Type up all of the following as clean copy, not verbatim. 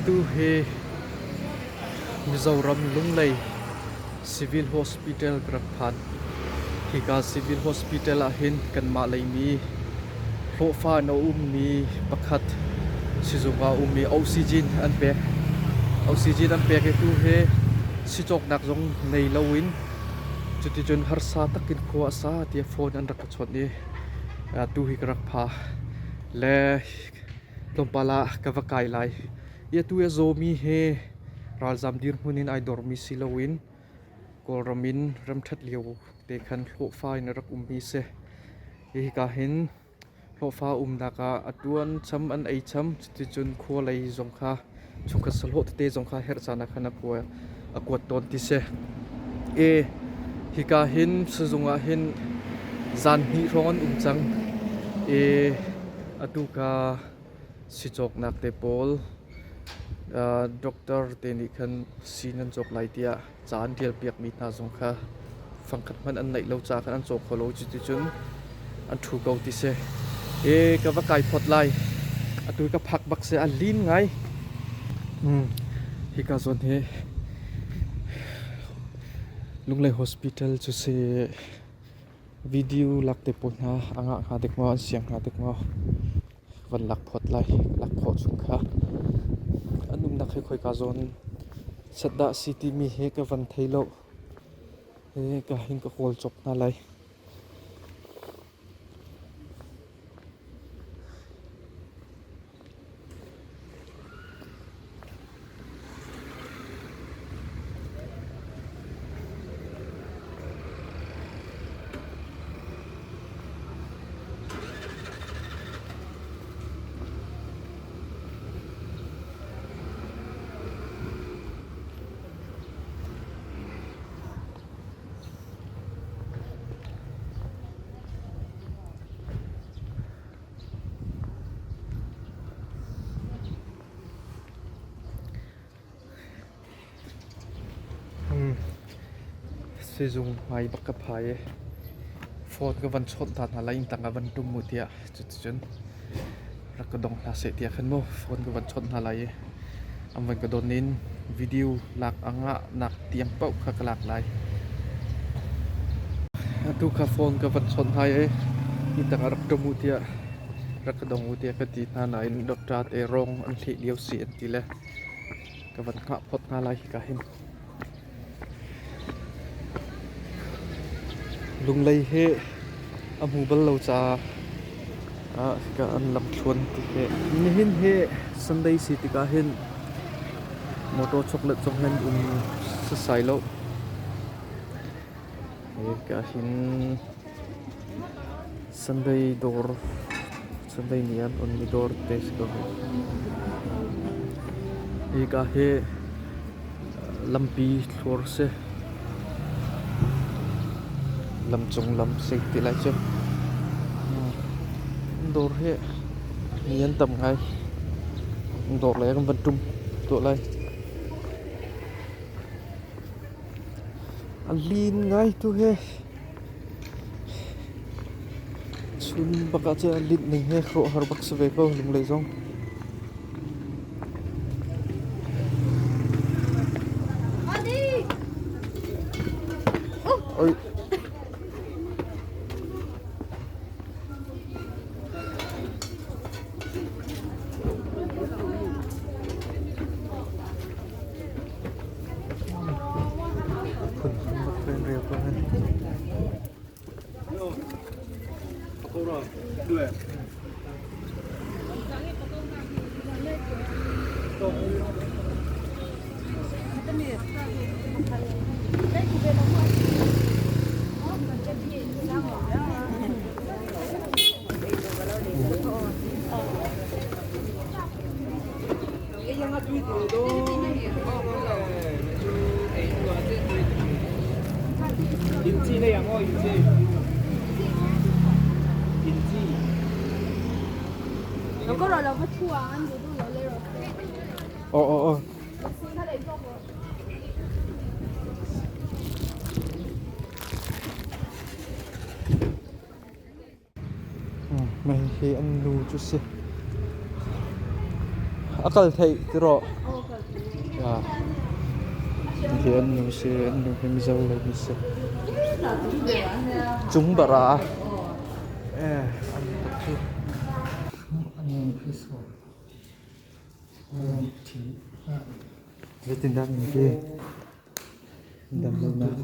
Atu hi Mizoram Lunglei Civil Hospital ka rak phan. Hika Civil Hospital ahhin kanmah leimi hlawhfa in a ummi pakhat sizung ah a ummi oxygen an pek. Oxygen an pek i tu hi sicawknak zong nei loin cuticun harsa takin khua a sa tiah phone an rak ka chawnh i atu hi ka rak pha. Le tlawmpal ah ka va kai lai. I atu i a zawmi hi ralzam dirhmun in ai dormi si loin Kawlram in ramṭhat lio te khan hlawhfa in a rak ummi si. Hika hin hlawhfa umnak ah a ṭuan cham an ei cham cuticun khua lei zong kha chungkhat sahlawh tete zong kha herh caan ah khan a kuat tawn ti si. I hika hin sizung ah hin zan hnih hrawng an um cang. I atu ka sicawknak te pawl doctor te nih khan sii nan cawk lai tiah ca an ṭialpiakmi hna zong kha fangkhat hmanh an neih lo caah khan an caw kho lo. Cuticun an ṭhu ko ti si. E ka va kai phot lai. Atu ka phak bak si a lin ngai. Hika zawn hi Lunglei Hospital cu si video lak te pawl hna a ngah hnga dek maw an siang hnga dek maw van lak phot lai lak khawh chung kha an umnak hi khoika zawn set dah si timi hi ka van thei lo. Hi ka hin ka kawl cawk hna lai. Sizung hmai bak ka phai i phone ka van chawnh ta hna lai inntang ah van ṭum u tiah cuticun rak ka dong hna seh tiah khan mu phone ka van chawnh hna lai i an van ka don in video lak a ngahnak tiang paoh kha ka lak lai. Atu kha phone ka van chawnh hna i inntang ah rak ṭum u tiah rak ka dong u tiah ka ti hna nain doctor te rong an hleh lio si an ti le ka van hngah phot hna lai hika hin. Lunglei hi a hmu bal lo caah hika an lamthluan ti hi. Nihin hi Sunday si tikah hin motor choklet zong hin um sasai lo. Hika hin Sunday dawr Sunday ni an on mi dawr te si ko hi. Hika hi lampi thlur si. Lamcung lam si ti lai cu. Dawr hi mi an tam ngai. Dawr lei kan van ṭum tuah lai. A lin ngai tu hi. Chun bak ah cun a linh ning hi khuaruahhar bak si ve ko lunglei zong. Oi. Phunphun bak ren rel ko hen. Aw aw aw. Mei hi an nu cu si. A kal theih ti rawh. Hi an nu si, an nu hi Mizo lei mi si. Cung bara. Eh, an tak cu. Zeitindah min ti? Damlonak.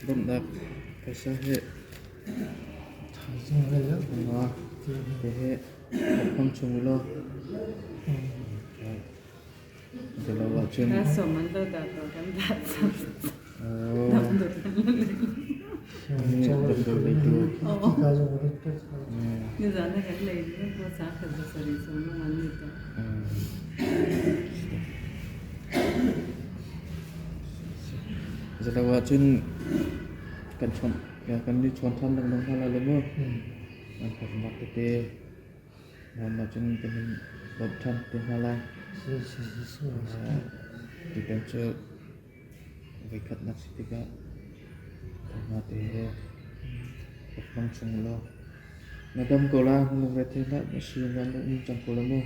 Bawmhnak phaisa hi hihi hmang chung u law Zeilo ahcun Zeilo ahcun kan chawnh kan i chawn ṭhan lengmang hna lai lo mu. Kan harnak tete nan ahcun kan in bawmh ṭhan te hna lai. Tutan cu voikhatnak si tikah thawngha te he rak hmang chung u law na dam ko la, na lungre thei hlah, na si na um cang ko la mu.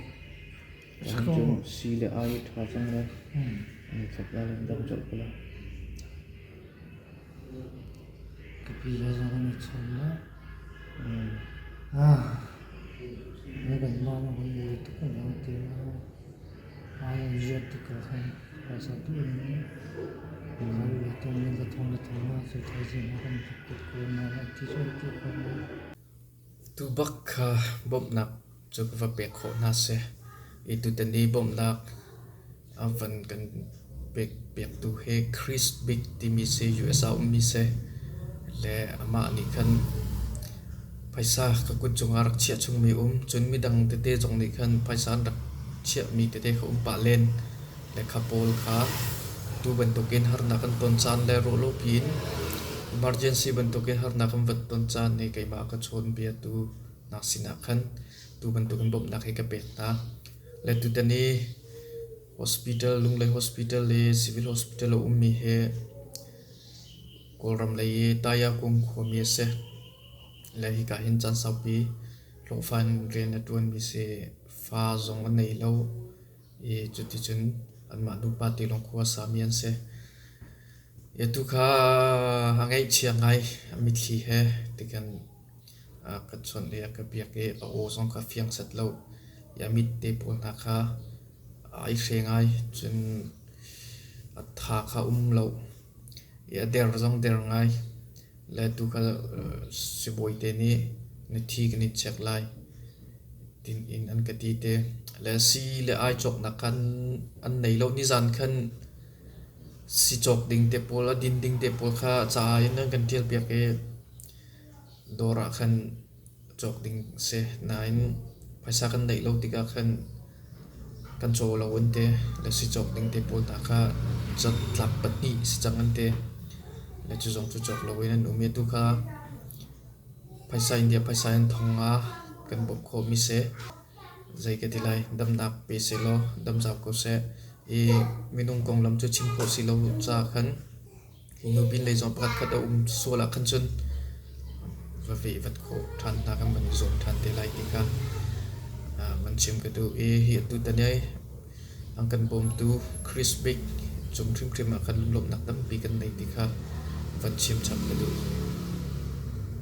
Cun si le ai ṭha cang lai. An i thlop lai le dam colh ko lai. Tubak kha bawmhnak cu ka va pek khawh hna seh. I tutan i bawmhnak a van kan pek piaktu hi Chris Big timi si US ah ummi si. Le amah nih khan phaisa ka kut cungah rak chiah chungmi um. Cun midang tete zong nih khan phaisa an rak chiahmi tete kha um pah len. Le kha pawl kha tu bantukin harnak an ton caan le ruahlopi in emergency bantukin harnak an van ton caan i keimah ka chawnbiatu hna sinah khan tu bantukin bawmhnak hi ka pek hna. Le tutan i hospital, Lunglei Hospital le Civil Hospital a ummi hi Kawlram lei i Tayakung khuami a si. Le hika hin caan saupi hlawhfa in rian a ṭuanmi si. Fa zong a nei lo. I cuticun anmah nupa te lawng khua a sami an si. I atu kha a ngaihchia ngai a mitthli he tikhan a ka chawnh i a ka biak i a aw zong kha fiang set lo. I a mit te pawl hna kha ai hre ngai. Cun a tha kha um lo. I a der zong der ngai. Le tu kha sibawi te nih na thi kan in check lai tin in an ka ti te. Le sii le ai cawknak khan an nei lo. Nizan khan si cawk ding te pawl a din ding te pawl kha ca in an kan ṭial piak i dawr ah khan cawk ding si. Nain phaisa kan neih lo tikah khan kan caw lo an ti. Le si cawk ding te pawl hna kha catlap pahnih si cang an ti. Le cu zong cu cawk loin an um i atu kha phaisa India phaisa in thong nga kan bawmh khawhmi si. Zei ka ti lai, damnak pe sehlaw dam zau ko seh. I minung konglam cu chim khawh si lo caah khan hi hnu pinlei zong pakhat khat a um sual ah khan cun va veh vat khawh ṭhan hna kan van i zuam ṭhan te lai ti kha van chim ka duh i hi atutan i an kan bawmtu Chris Big cung hrimhrim ah khan lunglawmhnak tampi kan nei ti kha van chim chap ka duh.